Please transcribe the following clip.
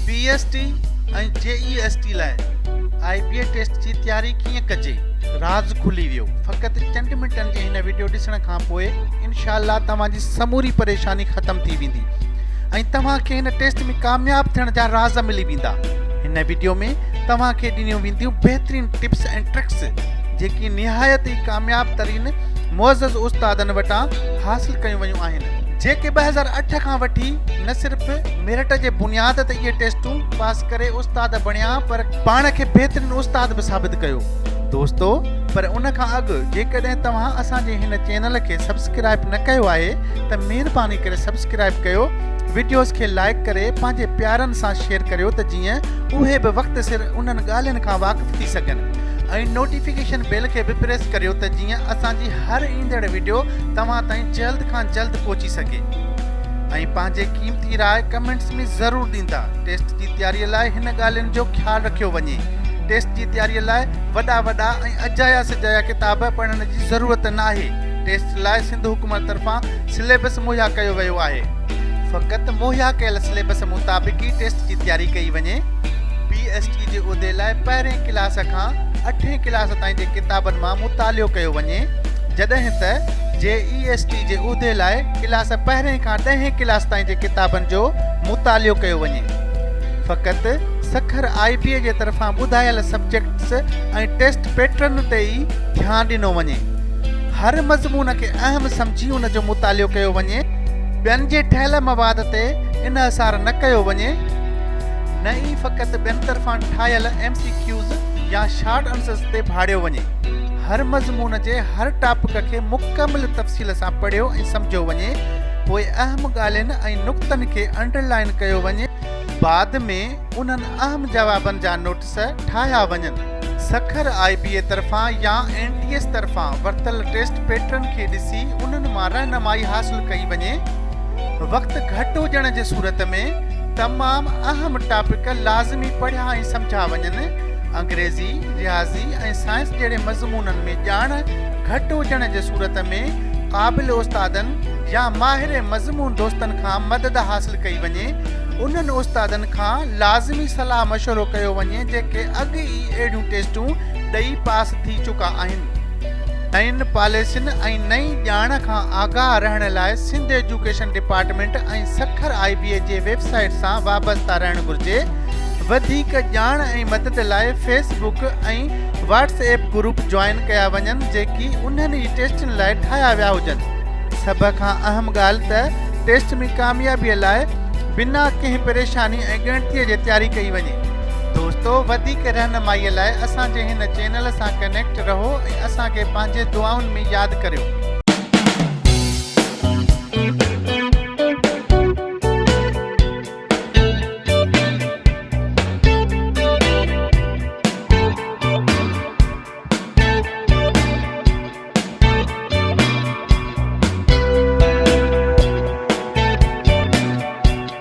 P S T ۽ J E S T لاء آء بي A test جي تياري ڪيئن ڪجي؟ راز کلي ويو. فقط چند منٽن جي هن وڊيو ڏسڻ کان پوء انشاء الله توهان جي سموري پريشاني ختم ٿي ويندي ۽ توهان کي هن ٽيسٽ ۾ ڪامياب ٿيڻ جا راز ملي ويندا. هن وڊيو ۾ توهان کي ڏنيون وينديون بهترين ٽپس ۽ ٽرڪس جيڪي نهايت ئي ڪامياب ترين معزز استادن وٽان حاصل ڪيون ويون آهن. جيڪي 2008 کان وٺي نه صرف ميرٽ جي بنياد تي اهي ٽيسٽون پاس ڪري استاد بڻيا پر پاڻ کي بهترين استاد به ثابت ڪيو. دوستو پر ان کان اڳ جيڪڏهن توهان اسان جي هن چينل کي سبسڪرائب نه ڪيو آهي ته مهرباني ڪري سبسڪرائب ڪيو وڊيوز کي لائيڪ ڪري پنهنجي پيارن سان شيئر ڪريو ته جيئن اهي به وقت سر انهن ڳالهين کان واقف ٿي سگهن ۽ نوٽيفڪيشن بيل کي به پريس ڪريو ته جيئن اسان جي هر ايندڙ وڊيو توهان تائين جلد کان جلد پهچي سگهي ۽ پنهنجي قيمتي راء ڪمينٽس ۾ ضرور ڏيندا. ٽيسٽ جي تياري لاء هن ڳالهين جو خيال رکيو وڃي. ٽيسٽ جي تياري لاء وڏا وڏا ۽ اجايا سجايا ڪتاب پڙهڻ جي ضرورت ناهي. ٽيسٽ لاء سنڌ حڪومت طرفان سليبس مهيا ڪيو ويو آهي. فقط مهيا ڪيل سليبس مطابق ئي ٽيسٽ جي تياري ڪئي وڃي. پي ايس ٽي جي عهدي لاء پهرين ڪلاس کان اٺين ڪلاس تائين جي ڪتابن مان مطالعو ڪيو وڃي، جڏهن ته جي اي ايس ٽي جي عهدي لاء ڪلاس پهرين کان ڏهين ڪلاس تائين جي ڪتابن جو مطالعو ڪيو وڃي. فقط سکر آء بي اي جي طرفان ٻڌايل سبجيڪٽس ۽ ٽيسٽ پيٽرن تي ئي ڌيان ڏنو وڃي. هر مضمون کي اهم سمجهي ان جو مطالعو ڪيو وڃي. ٻين جي ٺهيل مواد تي انحصار نه ڪيو وڃي. نه ئي فقط ٻين طرفان ٺاهيل ايم سي ڪيوز يا شارٽ انسرز تي ڀاڙيو وڃي. هر مضمون جي هر ٽاپڪ کي مڪمل تفصيل سان پڙهيو ۽ سمجهيو وڃي، پوء اهم ڳالهين ۽ نقطن کي انڊر لائين ڪيو وڃي، بعد ۾ انهن اهم جوابن جا نوٽس ٺاهيا وڃن. سکر آء بي اي طرفان يا اين ٽي ايس طرفان ورتل ٽيسٽ پيٽرن کي ڏسي انهن مان رهنمائي حاصل ڪئي وڃي. وقت گهٽ هجڻ جي صورت ۾ تمام اهم ٽاپڪ لازمي پڙهيا ۽ سمجهيا وڃن. انگريزي، رياضي ۽ سائنس جهڙي مضمونن ۾ ڄاڻ گهٽ هجڻ جي صورت ۾ قابل استادن يا ماهر مضمون دوستن کان مدد حاصل ڪئي وڃي. انهن استادن کان لازمي صلاح مشورو ڪيو وڃي جيڪي اڳ ئي اهڙيون ٽيسٽون ڏئي پاس ٿي چڪا آهن. نين پاليسين ۽ نئين ڄاڻ کان آگاهه رهڻ لاء Sindh education department ۽ Sukkur I B A جي ويب سائيٽ سان وابسته رهڻ گهرجي. وڌيڪ ڄاڻ ۽ مدد لاء Facebook ۽ WhatsApp group join ڪيا وڃن جيڪي انهن ئي ٽيسٽن لاء ٺاهيا ويا هجن. سڀ کان اهم ڳالهه ته ٽيسٽ ۾ ڪاميابي لاء بنا ڪنهن پريشاني ۽ ڳڻتي جي تياري ڪئي وڃي. دوستو وڌيڪ رهنمائي لاء اسان جي هن چينل سان ڪنيڪٽ رهو ۽ اسان کي پنهنجي دعائن ۾ ياد ڪريو.